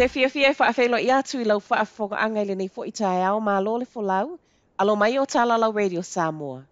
te fiafia e faafeiloai atu i lau faafofogaaga i lenei foi taeao, malo le folau, alo mai o Talalau Radio Samoa.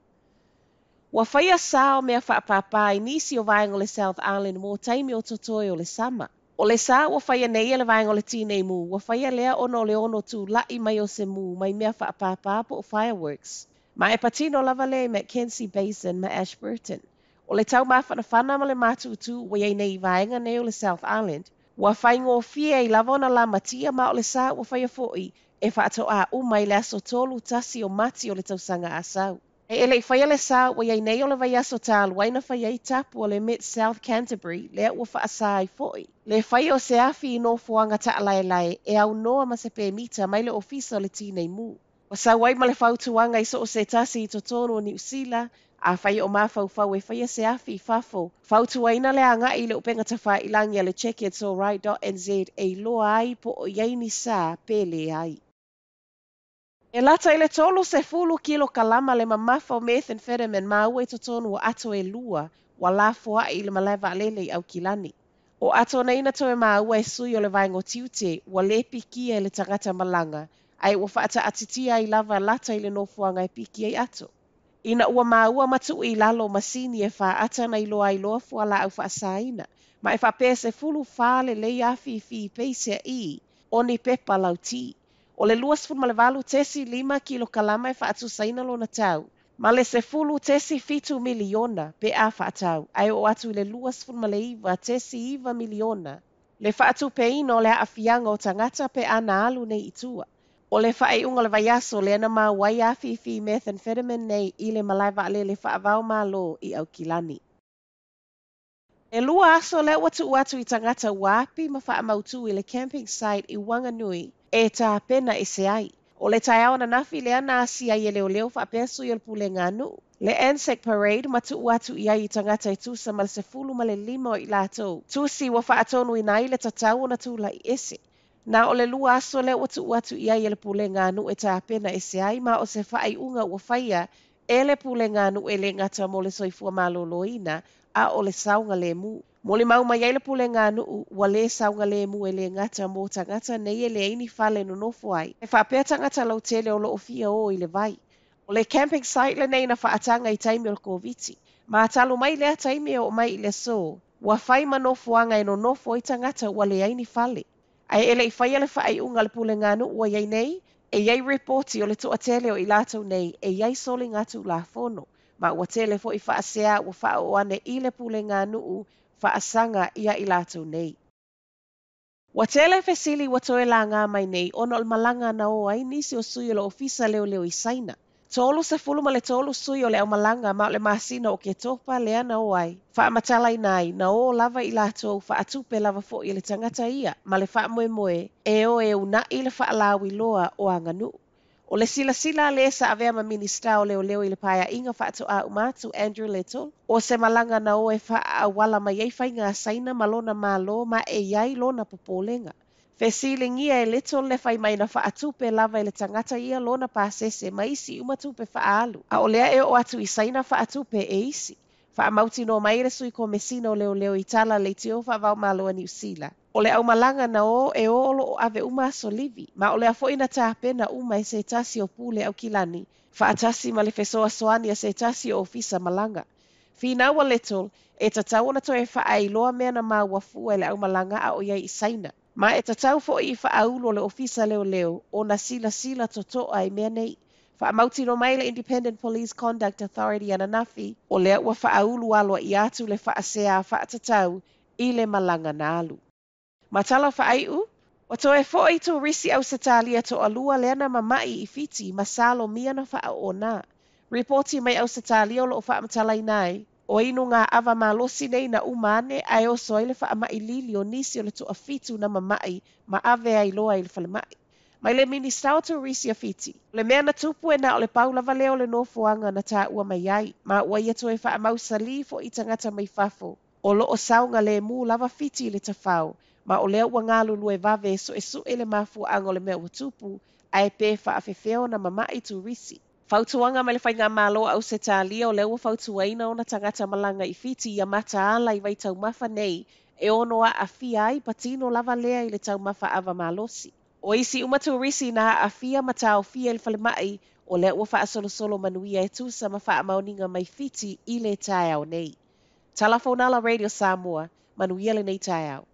Ua faia sa o mea faapāpā i nisi o vaega o le South Island mo taimi o totoe o le sama. O le sa ua faia nei e le vaega o le Tinei Mu, ua faia lea ona o le ono tula'i mai o se mū mai mea faapāpā po o fireworks. Ma e patino lava lea i Mackenzie Basin ma Ashburton. O le taumafanafana ma le mātūtū ua i ai nei i vaega nei o le South Island, ua faigofie ai lava ona lamatia ma o le sa ua faia foi e faatoā uma i le aso 31 o Mati o le tausaga a sau. E le i faia le sa ua i ai nei o le vaiaso talu ai na faia ai tapu a le Met South Canterbury lea ua faasā ai foi le faia o se afi i nofoaga taʻalaelae e aunoa ma se pemita mai le Ofisa o le Tinei Mu. Ua sau ai ma le fautuaga i so o se tasi i totonu o Niu Sila, afai o mafaufau e faia se afi i fafo, fautuaina le agai i le upega tafailagi a le checkitsalright.nz e iloa ai po o i ai ni sa pe leai. E lata i le 30 kilokalama le mamafa o methamphetamine maua i totonu o ato e lua ua lafoai i le malae vaalele i Aukilani. O ato nei na toe maua e sui o le vaega o tiute ua le pikia e le tagata malaga, ae ua faataatitia ai lava lata i le nofoaga e piki ai ato. Ina ua maua ma tuu i lalo masini e faata na iloa ai loa fualaau faasaina, ma e faapea e 14 lelei afifi peiseai o ni pepa lautī. O le 28.5 kilokalama e faatusaina lona tau, ma le 10.7 miliona pe a faatau, ae oo atu i le 29.9 miliona le faatupeina o le aafiaga o tagata pe a na alu nei i tua. O le faaiuga o le vaiaso lea na maua ai afifi methamphetamine nei i le malae vaalele faava o Malo i Aukilani. E 2 aso lea ua tuu atu i tagata ua api ma faamautū i le camping site i Wanganui e tapena ese ai. O le taeao ananafi lea na asia ai e leoleo faapea sui o le pulega a nuu. Le Anzac Parade ma tuu atu i ai i tagata e tusa ma le 15 o i latou. Tusi ua faatonuina ai le tatau ona tula'i ese. Na o le 2 aso lea ua tuu atu i ai e le pulega a nuu e tapena ese ai ma o se faaiuga ua faia e le pulega a nuu e le gata mo le soifua maloloina a o le saogalemu. Molimau mai ai le pulega a nuu ua le saogalemu e le gata mo tagata nei e leai ni fale nonofo ai. E faapea tagata lautele o loo fia o i le vai. O le camping site lenei na faataga i taimi o le Koviti. Ma talu mai lea taimi e oo mai i le aso, ua fai ma nofoaga e nonofo ai tagata ua leai ni fale. Ae e le i faia le faaiuga a le pulega a nuu ua i ai nei, e i ai ripoti o le toatele o i latou nei e i ai soligatulafono, ma ua tele foi faasea ua faaoo ane i le pulega a nuu faasaga ia i latou nei. Ua tele fesili ua toe lagā mai nei ona o le malaga na o ai nisi o sui o le Ofisa Leoleo i Saina. 33 sui o le aumalaga ma o le masina o Oketopa lea na o ai. Faamatalaina ai, na o lava i latou faatupe lava foi e le tagata ia ma le faamoemoe e o e una'i le faalauiloa o aganuu. O le silasila a le sa avea ma Minisita o Leoleo i le Paeaiga faatoā uma atu Andrew Little, o se malaga na o e faaauala mai ai faiga a Saina ma lona Malo ma e i ai lona popolega. Fesiligia e Little le fai mai na faatupe lava e le tagata ia lona pasese ma isi uma tupe faaalu, a o lea e oo atu i Saina faatupe e isi. Faamautinoa mai le sui komesina o leoleo i tala leitio faava o Malo a Niu Sila. O le aumalaga na o e o o loo ave uma aso livi, ma o lea foi na tapena uma e se tasi o pule Aukilani, faatasi ma le fesoasoani a se tasi o ofisa malaga. Finau a Little, e tatau ona toe faailoa mea na maua fua e le aumalaga a o i ai i Saina. Ma e tatau foi i faaulu o le ofisa leoleo ona silasila totoa i mea nei. Faamautinoa mai le Independent Police Conduct Authority ananafi, o lea ua faaulu aloaia atu le faasea faatatau i le malaga na alu. Ma tala faaiu, ua toe foi turisi Ausetalia toalua lea na mama'i i Fiti ma salomia na faaoona. Ripoti mai Ausetalia o loo faamatalaina ai, o inuga ava malosi nei na uma ane ae oso ai le faama'i lili o nisi o le toafitu na mama'i ma ave ai loa i le falemai. Mai le Minisita o Turisi a Fiti, o le mea na tupu e na o le pau lava lea o le nofoaga na taua mai ai, ma ua ia toe faamausalī foi i tagata mai fafo. O loo saogalemu lava Fiti i le tafao, ma o lea ua galulue vave e suesue le mafuaaga o le mea ua tupu, ae pe faafefea ona mama'i turisi. Fautuaga mai le Faigamalo a Ausetalia o lea ua fautuaina ona tagata malaga i Fiti ia mataala i vaitaumafa nei e ono aafia ai patino lava lea i le taumafa ava malosi. O isi uma turisi na aafia ma taofia i le falemai, o lea ua faasolosolo manuia e tusa ma faamaoniga mai Fiti i le taeao nei. Tala Fonala Radio Samoa, manuia lenei taeao.